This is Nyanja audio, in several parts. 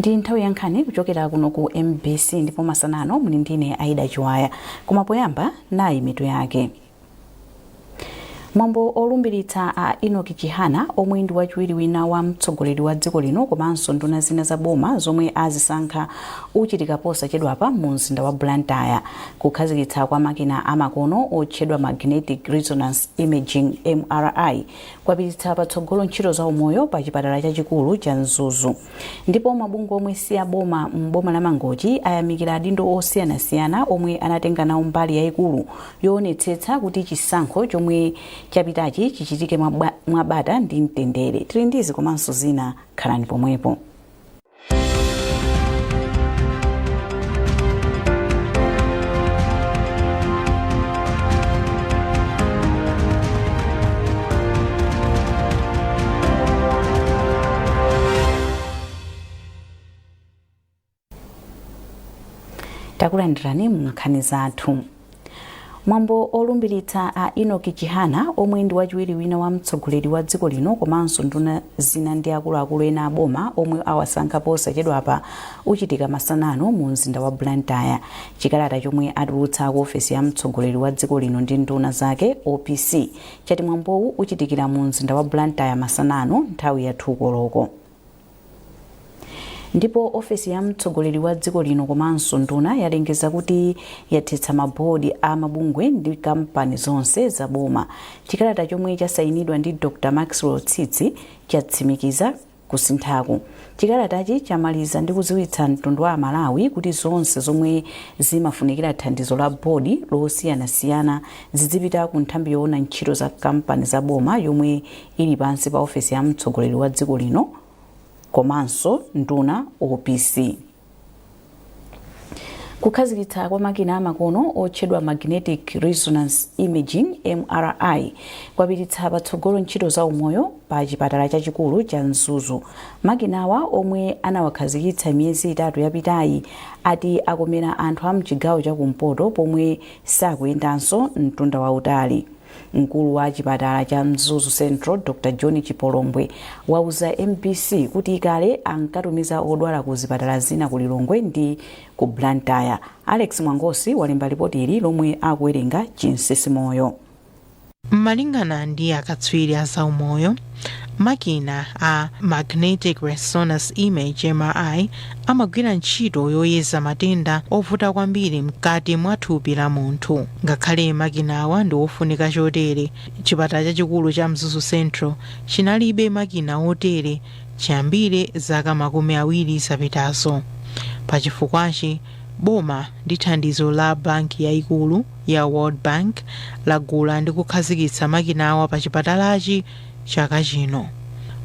Ndi nthawi ya nkhani kuchokera kuno ku MBC, ndipo masana ano muli ndine Aida Chiwaya. Koma poyamba, nayi mitu yake. Mwambo olumbiritsa a Enoch Chihana, omwe ndi wachiwiri wina wa mtsogoleri wa dziko lino, komanso nduna zina za boma zomwe azisankha, uchitika posachedwapa mu mzinda wa Blantyre. Kukhazikitsa kwa makina amakono otchedwa magnetic resonance imaging, MRI, kwapititsa patsogolo ntchito za umoyo pa chipatala chachikulu cha Mzuzu. Ndipo mabungwe omwe si aboma m'boma la Mangochi ayamikira adindo osiyanasiyana omwe anatenga nawo mbali yayikulu yoonetsetsa kuti chisankho chomwe chapitachi chichitike mwabata ndi mtendere. Tili ndizi komanso zina, khalani pomwepo. Takulandirani mu nkhani zathu. Mwambo olumbiritsa a Enoch Chihana, omwe ndi wachiwiri wina wa mtsogoleri wa dziko lino, komanso nduna zina ndi akuluakulu ena aboma omwe awasankha posachedwapa, uchitika masana ano mu mzinda wa Blantyre. Chikalata chomwe atulutsa ku ofesi ya mtsogoleri wa dziko lino ndi nduna zake, OPC, chati mwambowu uchitikira mu mzinda wa Blantyre masana ano nthawi ya 2 koloko. Ndipo ofesi ya mtsogoleri wa dziko lino komanso nduna yalengeza kuti yathetsa mabodi a mabungwe ndi kampani zonse za boma. Chikalata chomwe chasayinidwa ndi Dr Maxwell Tsitsi chatsimikiza kusinthaku. Chikalatachi chamaliza ndi kudziwitsa mtundu wa Amalawi kuti zonse zomwe zimafunikira thandizo la bodi losiyanasiyana zidzipita ku nthambi yoona ntchito za kampani za boma yomwe ili pansi pa ofesi ya mtsogoleri wa dziko lino komanso nduna, OPC. Kukhazikitsa kwa makina amakono otchedwa magnetic resonance imaging, MRI, kwapititsa patsogolo ntchito za umoyo pa chipatala chachikulu cha Mzuzu. Makinawa, omwe anawakhazikitsa miyezi 3 yapitayi, ati akomera anthu a mchigawo chakumpoto pomwe sakuyendanso mtunda wautali. Mkulu wa chipatala cha Mzuzu Central, Dr John Chipolombwe, wauza MBC kuti kale ankatumiza odwala ku zipatala zina ku Lilongwe ndi ku Blantyre. Alex Mwangosi walemba lipoti ili lomwe akuwerenga Chinsisi Moyo. Malingana ndi akatswiri a zaumoyo, makina a magnetic resonance image, MRI, amagwira ntchito yoyeza matenda ovuta kwambiri mkati mwa thupi la munthu. Ngakhale makinawa ndi ofunika chotere, chipatala chachikulu cha Mzuzu Central chinalibe makina otere chiyambire zaka 20 zapitazo. Pachifukwachi, boma ndi thandizo la banki yayikulu ya World Bank lagula ndi kukhazikitsa makinawa pa chipatalachi chaka chino.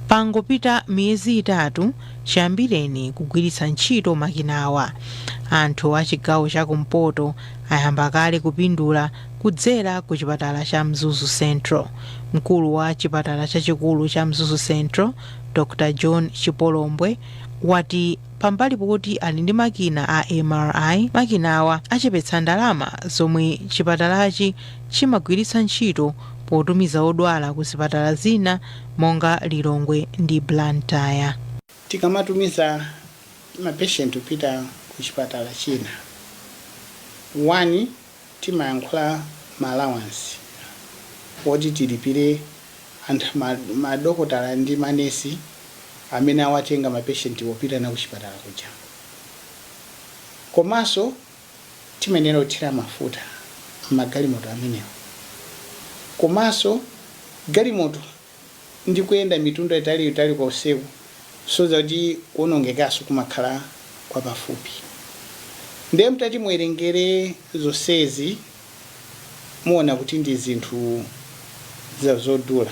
Pangopita miyezi 3 chiyambireni kugwiritsa ntchito makinawa, anthu a chigawo cha kumpoto ayamba kale kupindula kudzera ku chipatala cha Mzuzu Central. Mkulu wa chipatala chachikulu cha Mzuzu Central, Dr John Chipolombwe, wati pambali poti ali ndi makina a MRI, makinawa achepetsa ndalama zomwe chipatalachi chimagwiritsa ntchito potumiza odwala ku zipatala zina monga Lilongwe ndi Blantyre. Tikamatumiza ma patient kupita ku chipatala china, one, timayankhula ma allowance oti tilipire anthu, madokotala ndi manesi amene awatenga ma patient popita nawo kuchipatala kuja. Komanso timayenera kuthira mafuta m'magalimoto amenewo. Komanso galimoto ndi kuyenda mitunda italiitali konseku, so kuti kuonongekanso kumakhala kwapafupi. Ndiye mutati muwerengere zonsezi, muona kuti ndi zinthu zodula.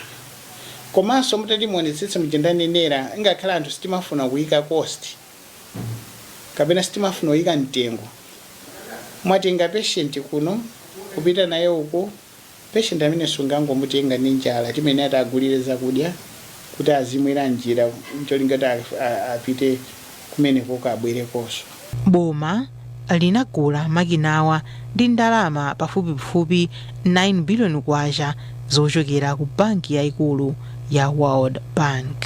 Komanso mutati muonetsetse, muja ndanenera, ngakhale anthu sitimafuna kuyika cost kapena sitimafuna kuyika mtengo. Mwatenga patient kuno kupita naye uko, patient amene sungangomutenga ndi njala, timayenera tiagulire zakudya kuti azimwera njira ncholinga kuti apite kumeneko kabwerekonso. Boma linagula makinawa ndi ndalama pafupifupi 9 biliyoni kwacha zochokera ku banki yayikulu ya World Bank.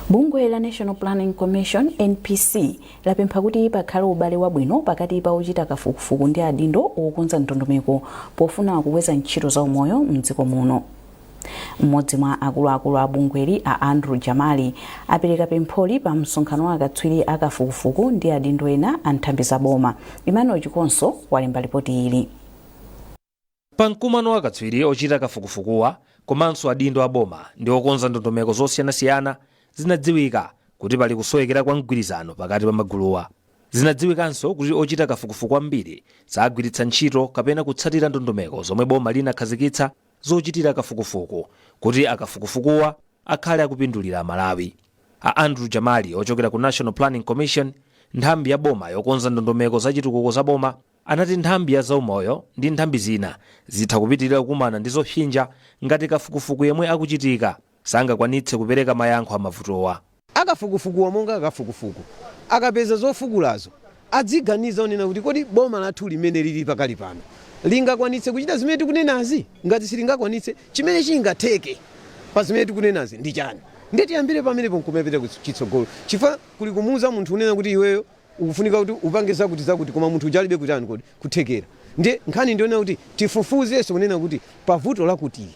Bungwe la National Planning Commission, NPC, lapempha kuti pakhale ubale wabwino pakati pa ochita kafukufuku ndi adindo okonza ndondomeko pofuna kukweza ntchito za umoyo mdziko muno. Mmodzi mwa akuluakulu a bungweli, a Andrew Jamali, apereka pempholi pa msonkhano wa akatswiri akafukufuku ndi adindo ena a nthambi za boma. Emmanuel Chikonso walemba ripoti ili. Pa mkumano wa akatswiri ochita kafukufukuwa komanso adindo a boma ndi okonza ndondomeko zosiyanasiyana, zinadziwika kuti pali kusowekera kwa mgwirizano pakati pa maguluwa. Zinadziwikanso kuti ochita kafukufuku ambiri sagwiritsa ntchito kapena kutsatira ndondomeko zomwe boma linakhazikitsa zochitira kafukufuku kuti akafukufukuwa akhale akupindulira Malawi. A Andrew Jamali ochokera ku National Planning Commission, nthambi ya boma yokonza ndondomeko zachitukuko za boma, anati nthambi ya zaumoyo ndi nthambi zina zitha kupitirira kukumana ndi zopsinja ngati kafukufuku yemwe akuchitika sangakwanitse kupereka mayankho amavutowa. Akafukufukuwa monga akafukufuku akapeza zofukulazo, adziganiza onena kuti kodi boma lathu limene lili pakali pano lingakwanitse kuchita zimene tikunenazi? Ngati silingakwanitse, chimene chingatheke pa zimene tikunenazi ndi chani? Ndiye tiyambire pamenepo nkumapita chitsogolo, chifukwa kuli kumuuza munthu unena kuti iweyo ukufunika kuti upange zakuti zakuti, koma munthu uja alibe kutani kodi kuthekera. Ndiye nkhani ndionena kuti tifufuzenso kunena kuti pavuto lakuti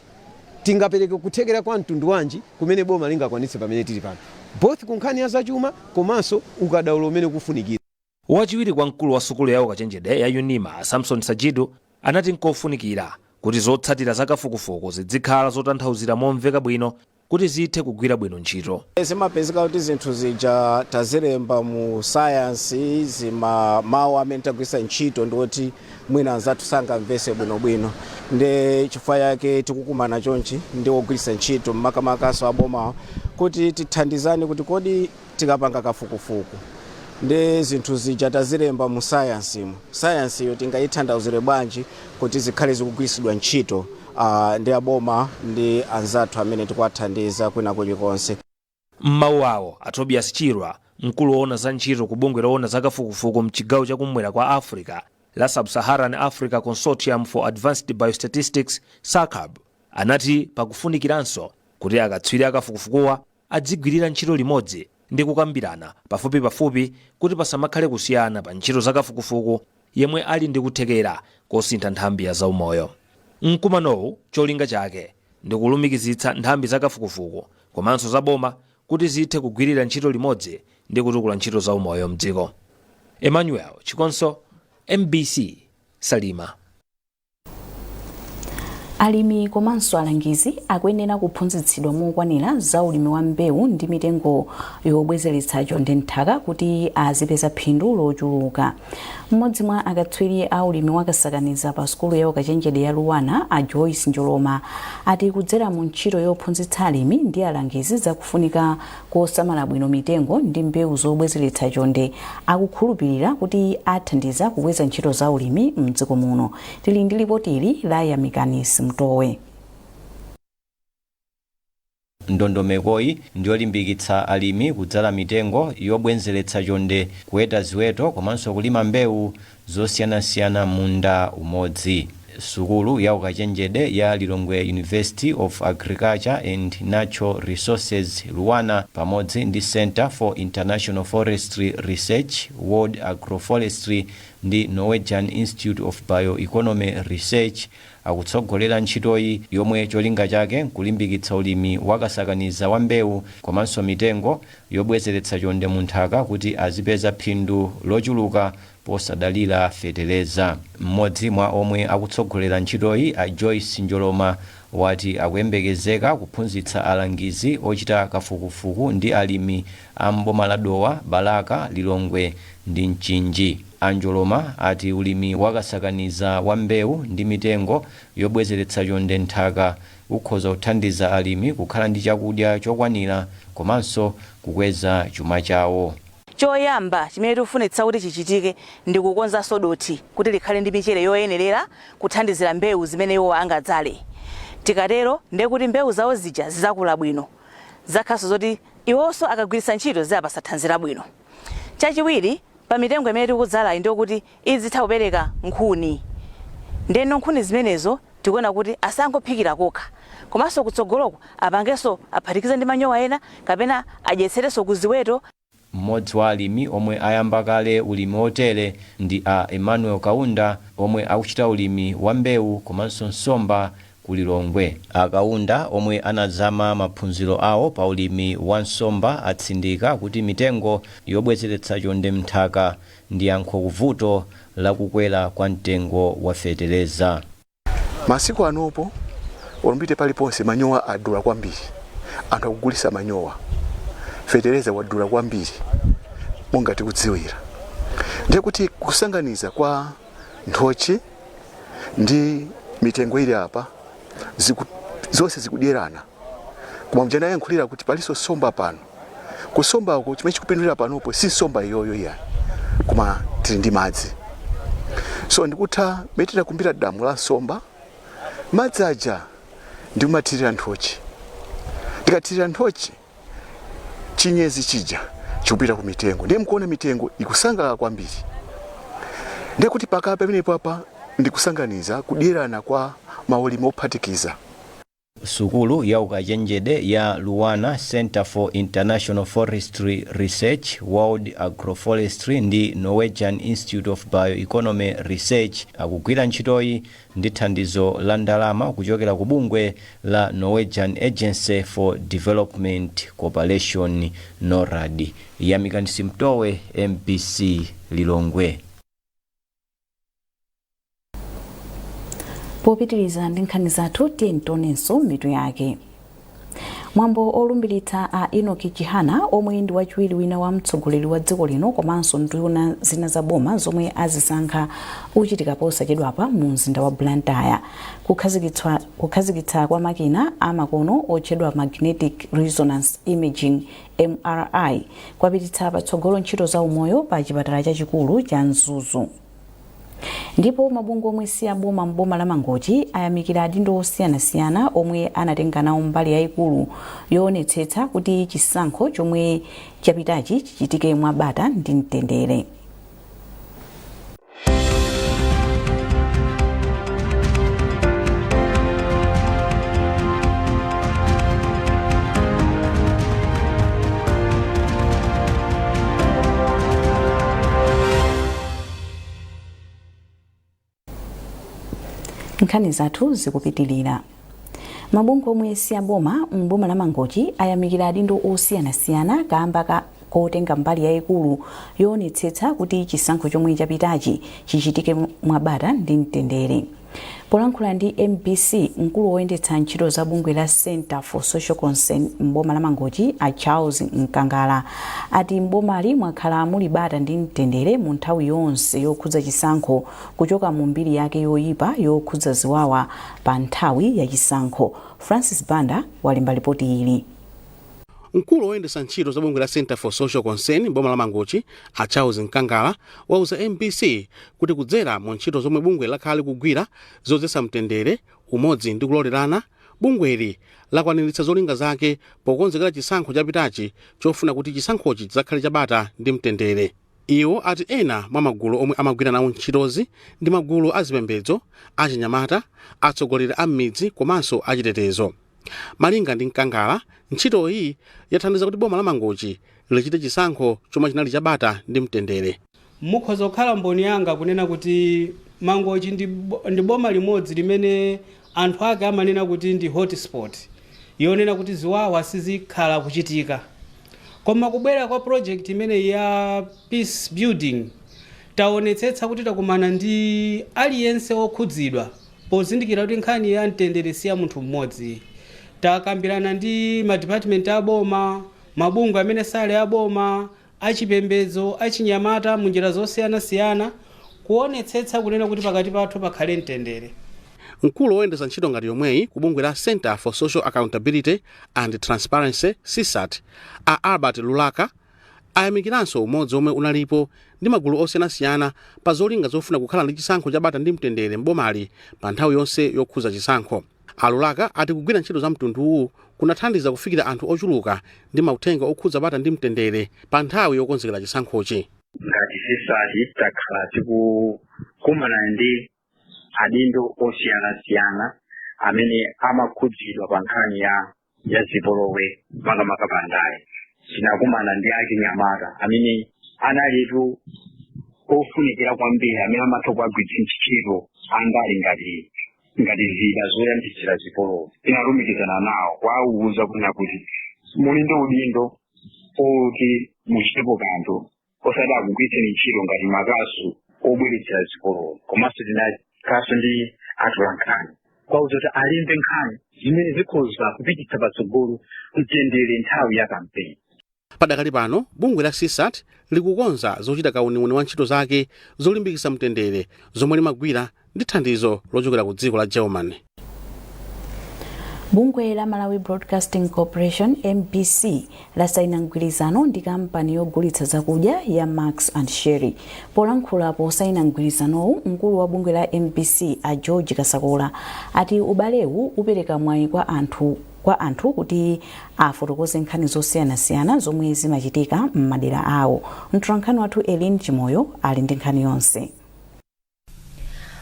tingapereke kuthekera kwa mtundu wanji kumene boma lingakwanitse pamene tili pano, both ku nkhani ya zachuma komanso ukadaulo umene kufunikira. Wachiwiri kwa mkulu wa sukulu ya ukachenjede ya UNIMA, Samson Sajidu, anati nkofunikira kuti zotsatira za kafukufuku zizikhala zotanthauzira momveka bwino kuti zithe kugwira bwino ntchito. Zimapezeka kuti zinthu zija tazilemba mu sayansi, zima mawu amene tagwiritsa ntchito ndiwoti mwina anzathu sangamvese bwinobwino. Ndi chifukwa yake tikukumana chonchi ndi ogwiritsa ntchito, makamakaso abomawo, kuti tithandizane kuti kodi tikapanga kafukufuku ndi zinthu zija tazilemba mu sayansimu, sayansiyo tingayitanthauzire bwanji kuti zikhale zikugwiritsidwa ntchito ndi aboma ndi anzathu amene tikuwathandiza kwina kulikonse. M'mawu awo, a Tobias Chirwa, mkulu woona za ntchito ku bungwe loona za kafukufuku mchigawo chakumwera kwa Africa la Sub-Saharan Africa Consortium for Advanced Biostatistics, SACAB, anati pakufunikiranso kuti akatswiri akafukufukuwa adzigwirira ntchito limodzi ndi kukambirana pafupipafupi kuti pasamakhale kusiyana pa ntchito za kafukufuku yemwe ali ndi kuthekera kosintha nthambi ya zaumoyo. Mkumanowu cholinga chake ndi kulumikizitsa nthambi za kafukufuku komanso za boma kuti zithe kugwirira ntchito limodzi ndi kutukula ntchito zaumoyo mdziko. Emmanuel Chikonso, MBC, Salima. Alimi komanso alangizi akuyenera kuphunzitsidwa mokwanira za ulimi wa mbewu ndi mitengo yobwezeretsa chonde nthaka kuti azipeza phindu lochuluka. Mmodzi mwa akatswiri a ulimi wakasakaniza pa sukulu ya ukachenjede ya LUANAR, a Joyce Njoloma, ati kudzera mu ntchito yophunzitsa alimi ndi alangizi zakufunika kosamala bwino mitengo ndi mbewu zobwezeretsa chonde, akukhulupirira kuti athandiza kukweza ntchito za ulimi mdziko muno. Tili ndi lipoti ili la Yamikanis Mtowe. Ndondomekoyi ndiyolimbikitsa alimi kudzala mitengo yobwezeretsa chonde, kuweta ziweto komanso kulima mbewu zosiyanasiyana munda umodzi. Sukulu ya ukachenjede ya Lilongwe University of Agriculture and Natural Resources, LUANAR, pamodzi ndi Center for International Forestry Research, World Agroforestry ndi Norwegian Institute of Bioeconomy Research akutsogolera ntchitoyi, yomwe cholinga chake nkulimbikitsa ulimi wakasakaniza wa mbewu komanso mitengo yobwezeretsa chonde mu nthaka kuti azipeza phindu lochuluka posadalira feteleza. Mmodzi mwa omwe akutsogolera ntchitoyi, a Joyce Njoloma, wati akuyembekezeka kuphunzitsa alangizi ochita kafukufuku ndi alimi a mboma la Dowa, Balaka, Lilongwe ndi Mchinji. A Njoloma ati ulimi wakasakaniza wa mbewu ndi mitengo yobwezeretsa chonde nthaka ukhoza kuthandiza alimi kukhala ndi chakudya chokwanira komanso kukweza chuma chawo. Choyamba chimene tikufunitsa kuti chichitike ndi kukonzanso dothi kuti likhale ndi michere yoyenerera kuthandizira mbewu zimene iwo angadzale. Tikatero ndiye kuti mbewu zawo zija zizakula bwino, zakhaso zoti iwonso akagwiritsa ntchito ziyapasa thanzi labwino. Chachiwiri, pa mitengo imene tikudzalayi ndiyo kuti izitha kupereka nkhuni. Ndeno nkhuni zimenezo tikuona kuti asangophikira kokha, Komanso kutsogoloko apangenso aphatikize ndi manyowa ena kapena adyetserenso kuziweto. Mmodzi wa alimi omwe ayamba kale ulimi otere ndi a Emmanuel Kaunda, omwe akuchita ulimi wa mbewu komanso nsomba ku Lilongwe. Akaunda, omwe anazama maphunziro awo pa ulimi wa nsomba, atsindika kuti mitengo yobwezeretsa chonde mnthaka ndi yankho kuvuto lakukwera kwa mtengo wa fetereza. Masiku anopo ulumbite paliponse manyowa adula kwambiri, anthu akugulisa manyowa, fetereza wadula kwambiri monga tikudziwira. Ndiye kuti kusanganiza kwa nthochi ndi mitengo ili apa zonse zikudyerana. Koma mjana yankhulira kuti palinso nsomba pano, kusombako chimene chikupindulira panopo si nsomba iyoyo iya, koma tili ndi madzi. So ndikutha metera kumbira damu la nsomba, madzi aja ndikumathirira nthochi. Ndikathirira nthochi, chinyezi chija chikupita ku mitengo, ndiye mkuona mitengo ikusangalala kwambiri. Ndiye kuti pakapa pamenepo apa ndikusanganiza kudyerana kwa maulimi ophatikiza. Sukulu ya ukachenjede ya Luwana Center for International Forestry Research, World Agroforestry ndi Norwegian Institute of Bioeconomy Research akugwira ntchitoyi ndi thandizo la ndalama kuchokera ku bungwe la Norwegian Agency for Development Cooperation, NORAD. Yamikani Simtowe, MBC, Lilongwe. Popitiriza ndi nkhani zathu, tiye tionenso mitu yake. Mwambo olumbiritsa a Enoch Chihana, omwe ndi wachiwiri wina wa mtsogoleri wa dziko lino komanso nduna zina za boma zomwe azisankha, uchitika posachedwapa mu mzinda wa Blantyre. Kukhazikitsa kwa makina amakono otchedwa magnetic resonance imaging, MRI, kwapititsa patsogolo ntchito za umoyo pa chipatala chachikulu cha Mzuzu. Ndipo mabungwe omwe si aboma m'boma la Mangochi ayamikira adindo osiyanasiyana omwe anatenga nawo mbali yayikulu yoonetsetsa kuti chisankho chomwe chapitachi chichitike mwabata ndi mtendere. Nkhani zathu zikupitilira. Mabungwe omwe si aboma m'boma la Mangochi ayamikira adindo osiyanasiyana kamba ka kotenga mbali yayikulu yoonetsetsa kuti chisankho chomwe chapitachi chichitike mwabata ndi mtendere. Polankhula ndi MBC, mkulu woyendetsa ntchito za bungwe la Center for Social Concern m'boma la Mangochi, a Charles Mkangala, ati m'bomali mwakhala muli bata ndi mtendere mu nthawi yonse yokhudza chisankho, kuchoka mu mbiri yake yoyipa yokhudza ziwawa pa nthawi ya chisankho. Francis Banda walemba ripoti ili. Mkulu woyendetsa ntchito za bungwe la Center for Social Concern boma la Mangochi, a Charles Mkangala, wauza MBC kuti kudzera mu ntchito zomwe bungwe lakhala likugwira zodzetsa mtendere, umodzi ndi kulolerana, bungweli lakwaniritsa zolinga zake pokonzekera chisankho chapitachi chofuna kuti chisankhochi chidzakhale chabata ndi mtendere. Iwo ati ena mwa magulu omwe amagwira nawo ntchitozi ndi magulu azipembedzo, achinyamata, atsogoleri a m'midzi komanso achitetezo. Malinga ndi Mkangala, ntchitoyi yathandiza kuti boma la Mangochi lichite chisankho chomwe chinali chabata ndi mtendere. Mukhoza kukhala mboni yanga kunena kuti Mangochi ndi boma limodzi limene anthu ake amanena kuti ndi hotspot yonena kuti ziwawa sizikhala kuchitika. Koma kubwera kwa project imeneyi ya peace building, taonetsetsa kuti takumana ndi aliyense wokhudzidwa pozindikira kuti nkhani ya mtendere si ya munthu mmodzi. Takambirana ndi madipatimenti aboma, mabungwe amene sali aboma, achipembedzo, achinyamata munjira zosiyanasiyana kuonetsetsa kunena kuti pakati pathu pakhale mtendere. Mkulu woyendetsa ntchito ngati yomweyi ku bungwe la Center for Social Accountability and Transparency, CSAT, a Albert Lulaka, ayamikiranso umodzi omwe unalipo ndi magulu osiyanasiyana pa zolinga zofuna kukhala ndi chisankho chabata ndi mtendere m'bomali pa nthawi yonse yokhudza chisankho. A Lulaka ati kugwira ntchito za mtunduwu kunathandiza kufikira anthu ochuluka ndi mauthenga okhudza bata ndi mtendere pa nthawi yokonzekera chisankhochi. Ngati CSAT takhala tikukumana ndi adindo osiyanasiyana Amene amakhudzidwa pa nkhani ya zipolowe, makamaka pandale. Tinakumana ndi achinyamata amene analitu ofunikira kwambiri, amene amatha kuwagwiritsa ntchito andale ngati zida zoyambitsira zipolowe. Tinalumikizana nawo kuwawuza kunena kuti muli ndi udindo oti muchitepo kanthu, osati akugwiritseni ntchito ngati makasu obweretsera zipolowe. Komanso tinakaso ndi atolankhani, kuwauza kuti alembe nkhani zimene zikhoza kupititsa patsogolo mtendere nthawi ya kampeni. Padakali pano bungwe la CSAT likukonza zochita kauniuni wa ntchito zake zolimbikitsa mtendere zomwe limagwira ndi thandizo lochokera ku dziko la Germany. Bungwe la Malawi Broadcasting Corporation, MBC, lasaina mgwirizano ndi kampani yogulitsa zakudya ya Max and Sherry. Polankhula posaina mgwirizanowu, mkulu wa bungwe la MBC a George Kasakula ati ubalewu upereka mwayi kwa anthu kuti afotokoze nkhani zosiyanasiyana zomwe zimachitika m'madera awo. Mtolankhani wathu Elin Chimoyo ali ndi nkhani yonse.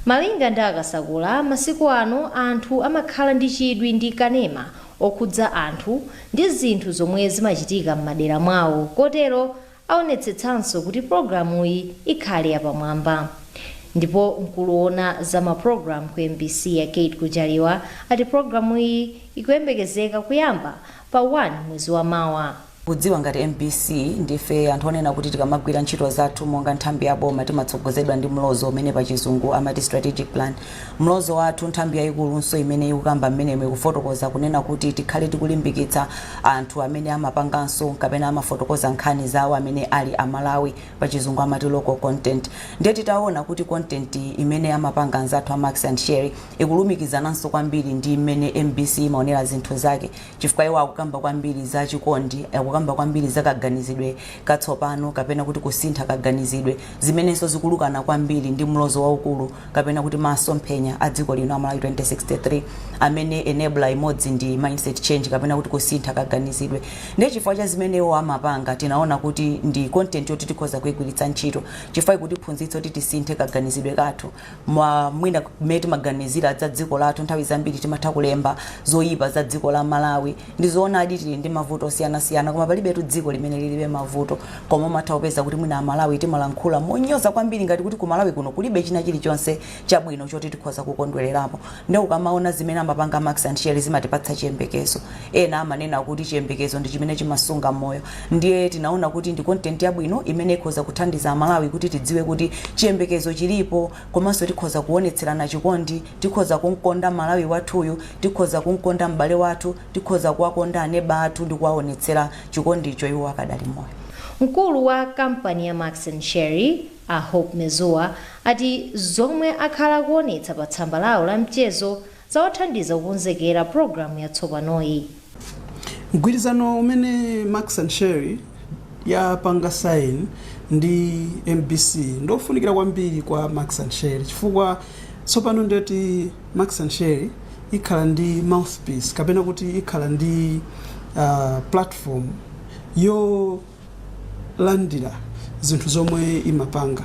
Malinga ndi Akasakula, masiku ano anthu amakhala ndi chidwi ndi kanema okhudza anthu ndi zinthu zomwe zimachitika m'madera mwawo, kotero aonetsetsanso kuti pologalamuyi ikhale yapamwamba. Ndipo mkulu woona za mapulogalamu ku MBC ya Kate Kujaliwa ati pologalamuyi ikuyembekezeka kuyamba pa 1 mwezi wa mawa. Kudziwa ngati MBC ndife anthu onena kuti tikamagwira ntchito zathu monga nthambi ya boma, timatsogozedwa ndi mlozo umene pachizungu amati strategic plan. Mlozo wathu, nthambi yayikulunso imene ikukamba mmenemo, ikufotokoza kunena kuti tikhale tikulimbikitsa anthu amene amapanganso kapena amafotokoza nkhani zawo amene ali Amalawi, pachizungu amati local content. Ndiye titaona kuti content imene amapanga anzathu a Max and Sherry ikulumikizananso kwambiri ndi mmene MBC imaonera zinthu zake, chifukwa iwo akukamba kwambiri za chikondi, akukamba kwambiri za kaganizidwe katsopano kapena kuti kusintha kaganizidwe, zimenenso zikulukana kwambiri ndi mlozo waukulu kapena kuti masomphenya a dziko lino a Malawi 2063, amene enabler imodzi ndi mindset change kapena kuti kusintha kaganizidwe. Ndiye chifukwa cha zimenewo amapanga, tinaona kuti ndi content yoti tikhoza kuyigwiritsa ntchito, chifukwa ikutiphunzitsa kuti tisinthe kaganizidwe kathu mwa mwina kumene timaganizira za dziko lathu. Nthawi zambiri timatha kulemba zoyipa za dziko la Malawi. Ndizoonadi, tili ndi mavuto osiyanasiyana, koma palibetu dziko limene lilibe mavuto. Koma umatha kupeza kuti mwina Amalawi timalankhula monyoza kwambiri, ngati kuti ku Malawi kuno kulibe china chilichonse chabwino choti tikhoza kukondwererapo. Ndi ukamaona zimene amapanga Max and Sherry, zimatipatsa chiyembekezo. Ena amanena kuti chiyembekezo ndi chimene chimasunga moyo. Ndiye tinaona kuti ndi content yabwino imene ikhoza kuthandiza Amalawi kuti tidziwe kuti chiyembekezo chilipo, komanso tikhoza kuonetserana chikondi, tikhoza kumkonda Malawi wathuyu, tikhoza kumkonda m'bale wathu, tikhoza kuwakonda aneba athu ndi kuwaonetsera chikondicho iwo akadali moyo. Mkulu wa kampani ya Max and Sherry a Hope Mezua ati zomwe akhala akuonetsa pa tsamba lawo la mchezo zawathandiza kukonzekera pologalamu yatsopanoyi. Mgwirizano umene Max and Sherry yapanga sign ndi MBC ndofunikira kwambiri kwa Max and Sherry, chifukwa tsopano ndiyoti Max and Sherry ikhala ndi mouthpiece kapena kuti ikhala ndi platform yolandira zinthu zomwe imapanga,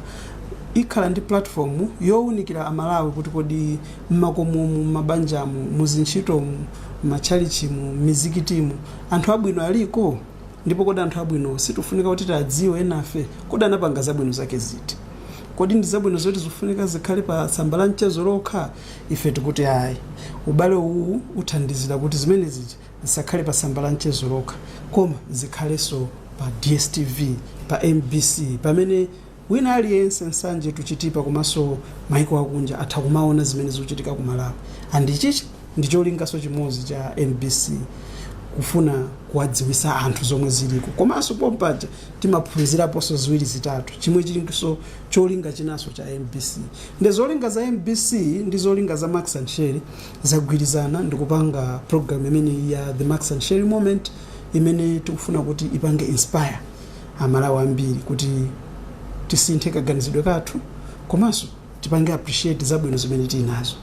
ikhala ndi platform yowunikira Amalawi kuti kodi mmakomomu, mmabanjamu, muzintchitomu, mmatchalichimu, mmizikitimu, anthu abwino aliko? Ndipo kodi anthu abwino situfunika kuti tiadziwe enafe? Kodi anapanga zabwino zake ziti? Kodi ndi zabwino zoti zifunika zikhale pa tsamba la mchezo lokha? Ife tikuti ayi, ubale uwu uthandizira kuti zimene zija zisakhale pa tsamba la mchezo lokha, koma zikhalenso pa DStv, pa MBC, pamene wina aliyense Nsanje to Chitipa komanso maiko akunja atha kumaona zimene zikuchitika ku Malawi. And ichichi ndi cholingaso chimodzi cha MBC, kufuna kuwadziwisa anthu zomwe ziliko. Komanso pompaja timaphunziraponso ziwiri zitatu, chimwe chilinso cholinga chinanso cha MBC. Ndi zolinga za MBC ndi zolinga za Max and Sherry zagwirizana ndikupanga program imene ya The Max and Sherry Moment, imene tikufuna kuti ipange inspire Amalawi ambiri kuti tisinthe kaganizidwe kathu komanso tipange appreciate zabwino zimene tili nazo.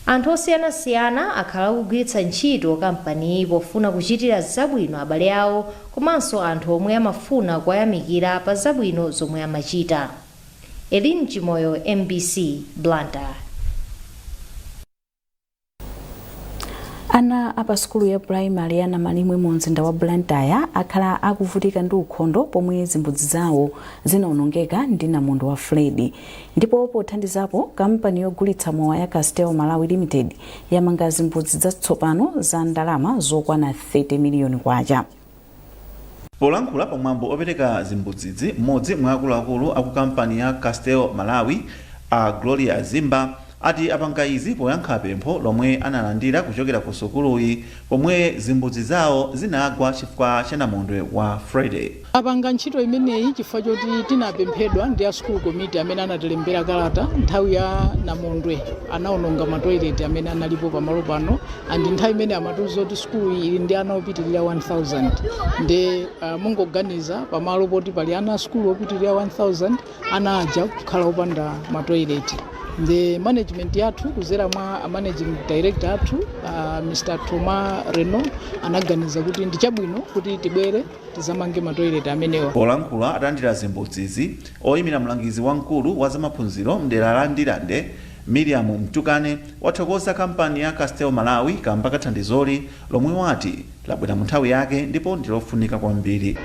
Anthu osiyanasiyana akhala akugwiritsa ntchito kampaniyi pofuna kuchitira zabwino abale awo komanso anthu omwe amafuna kuwayamikira pa zabwino zomwe amachita. Elin Chimoyo, MBC, Blantyre. Ana a pa sukulu ya pulaimali ya Namalimwe mu mzinda wa Blantyre akhala akuvutika ndi ukhondo pomwe zimbudzi zawo zinaonongeka ndi namondwe wa Freddy. Ndipo pothandizapo, kampani yogulitsa mowa ya Castel Malawi Limited yamanga zimbudzi zatsopano za ndalama zokwana 30 miliyoni kwacha. Polankhula pamwambo opereka zimbudzizi, mmodzi mwa akuluakulu aku kampani ya Castel Malawi a Gloria Zimba ati apanga izi poyankha pempho lomwe analandira kuchokera ku sukuluyi pomwe zimbudzi zawo zinagwa chifukwa cha namondwe wa Freddy. Apanga ntchito imeneyi chifukwa choti tinapemphedwa ndi a school committee amene anatilembera kalata nthawi ya namondwe anaononga matoilet amene analipo pamalo pano, and nthawi imene amatiuza kuti sukulu ili ndi ana opitirira 1000, nde mungoganiza pamalo poti pali ana a sukulu opitirira 1000, ana aja kukhala opanda matoilet. Nde management yathu kuzera mwa a managing director athu Mr. Thomas Reno anaganiza kuti ndi chabwino kuti tibwere tizamange matoilet amenewa. Polankhula atalandira zimbudzizi, oyimira mlangizi wamkulu wa zamaphunziro mdera la Ndirande Miriam Mtukane wathokoza kampani ya Castel Malawi kamba ka thandizoli lomwe wati labwera mu nthawi yake ndipo ndilofunika kwambiri.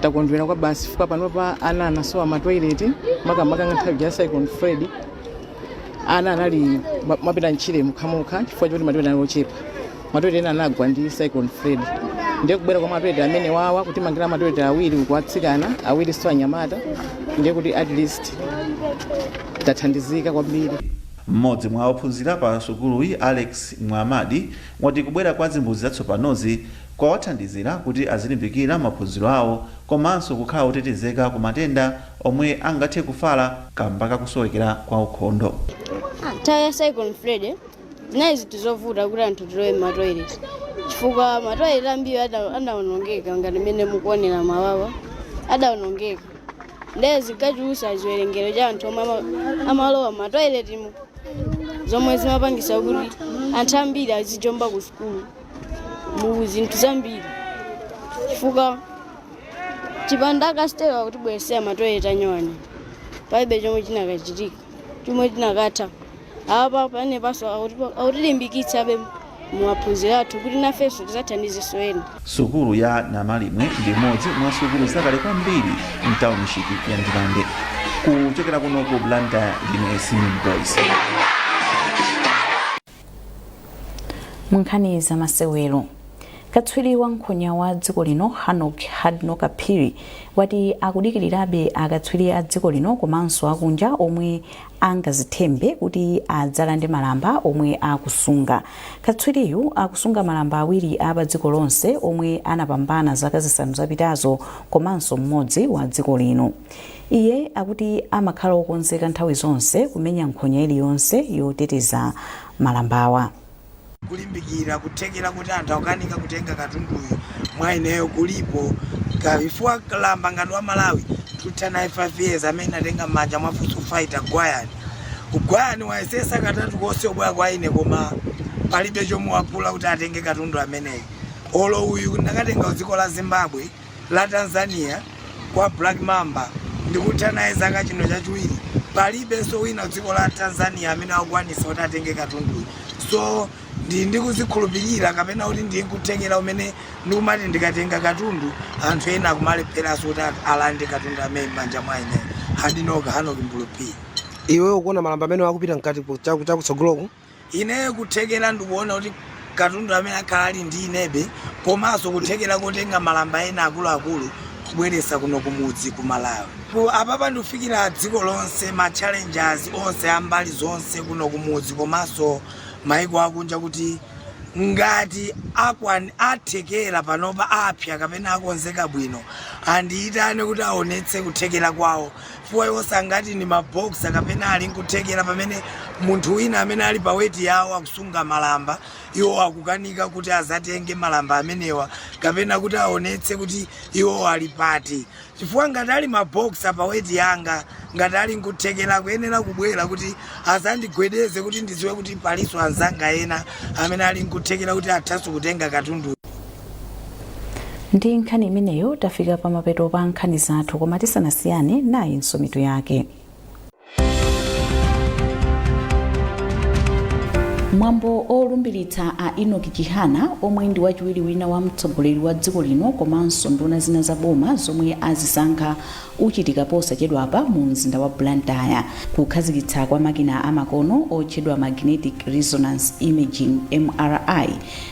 Takondwera kwabasi chifukwa panopa ana anasowa matoilet, makamaka nthawi ya Cyclone Freddy ana anali mapita mtchire mokhamokha chifukwa choti matoilet anali ochepa. Matoilet ena anagwa ndi Cyclone Freddy, ndiye kubwera kwa matoilet amene wawa kutimangira matoilet awiri uku atsikana, awiri so anyamata, ndiye kuti at least tathandizika kwambiri. Mmodzi mwa ophunzira pa sukuluyi Alex Mwamadi wati kubwera kwa zimbudzi zatsopanozi kwawathandizira kuti azilimbikira maphunziro awo komanso kukhala otetezeka ku matenda omwe angathe kufala kamba kakusowekera kwa ukhondo. Nthawi ya Cyclone Freddy zinali zinthu zovuta kuti anthu tilowe m'matoilet chifukwa matoilet ambiri adawonongeka, ngati mmene mukuonera mawawa adawonongeka, ndiye zinkachulutsa chiwerengero cha anthu omwe amalowa m'matoiletimo, zomwe zimapangisa kuti anthu ambiri azijomba ku sukulu mu zinthu zambiri, chifukwa chipanda Castel kutibweretsera matoilet anyowani palibe chomwe chinakachitika chomwe chinakatha. Apa pane paso akutilimbikitsabe mumaphunziro athu kuti nafenso tidzathandizenso ena. Sukulu ya Namalimwe ndi imodzi mwa sukulu zakale kwambiri mtawunishipi ya Ndirande. Kuchokera kuno ku Blantyre, ndine Simon Boyce. Munkhani za masewero, katswiri wa nkhonya wa dziko lino Hanok Hardknocker Phiri wati akudikirirabe akatswiri a dziko lino komanso akunja omwe angazithembe kuti adzalande malamba omwe akusunga. Katswiriyu akusunga malamba awiri a pa dziko lonse omwe anapambana zaka 5 zapitazo komanso mmodzi wa dziko lino. Iye akuti amakhala okonzeka nthawi zonse kumenya nkhonya iliyonse yoteteza malambawa. Kulimbikira kuthekera kuti anthu akukanika kutenga katunduyu mwa ineyo kulipo chifukwa lamba ngati wa Malawi tutha naye 5 years amene atenga m'manja mwa fuso fighter Gwayani. Gwayani wayesesa katatu konse kubwera kwa ine koma palibe chomwe waphula kuti atenge katundu ameneyi. Olo uyu ndakatenga dziko la Zimbabwe, la Tanzania kwa Black Mamba ndikutha naye zaka chino chachiwiri, palibenso wina dziko la Tanzania amene akukwanisa kuti atenge katunduyu. So ndikuzikhulupirira kapena kuti ndi kuthekera umene ndikumati ndikatenga katundu anthu ena akumalepheranso kuti alande katundu amene m'manja mwa ine Hadinoka Hanoki Mbulupi. Iwe ukuona malamba amene akupita mkati chakutsogoloku? Ineyo kuthekera ndikuona kuti katundu amene akhala ali ndi inebe, komanso kuthekera kotenga malamba ena akuluakulu kubweretsa kuno kumudzi ku Malawi. Apapa ndikufikira dziko lonse, ma challengers onse a mbali zonse kuno kumudzi komanso maiko akunja, kuti ngati athekera panopa apya kapena akonzeka bwino andiyitane kuti aonetse kuthekera kwawo, chifukwa iwo sangati ndi maboxer kapena ali nkuthekera pamene munthu wina amene ali pa weight yawo akusunga malamba, iwo akukanika kuti azatenge malamba amenewa kapena kuti aonetse kuti iwo ali pati, chifukwa ngati ali maboxer pa weight yanga, ngati ali nkuthekera akuyenera kubwera kuti azandigwedeze kuti ndidziwe kuti palinso anzanga ena amene ali nkuthekera kuti athanso kutenga katundu. Ndi nkhani imeneyo tafika pamapeto pa nkhani zathu, koma tisanasiyane nayinso mitu yake. Mwambo olumbiritsa a Enoch Chihana, omwe ndi wachiwiri wina wa mtsogoleri wa dziko lino komanso nduna zina za boma zomwe azisankha, uchitika posachedwapa mu mzinda wa Blantyre. Kukhazikitsa kwa makina amakono otchedwa magnetic resonance imaging, MRI,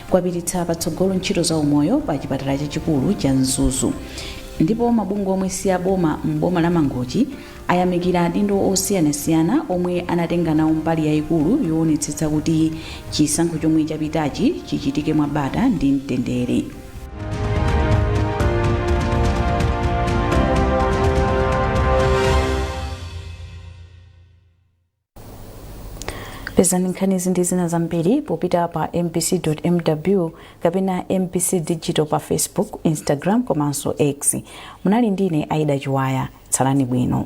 kwapititsa patsogolo ntchito za umoyo pa chipatala chachikulu cha Mzuzu. Ndipo mabungwe omwe si aboma m'boma la Mangochi ayamikira adindo osiyanasiyana omwe anatenga nawo mbali yayikulu yoonetsetsa kuti chisankho chomwe chapitachi chichitike mwabata ndi mtendere. Pezani nkhanizi ndi zina zambiri popita pa mbc.mw kapena MBC Digital pa Facebook, Instagram komanso X. Munali ndine Aida Chiwaya. Tsalani bwino.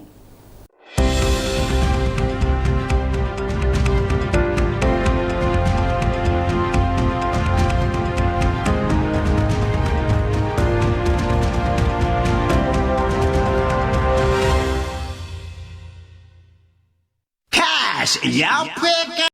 Cash yaphweka.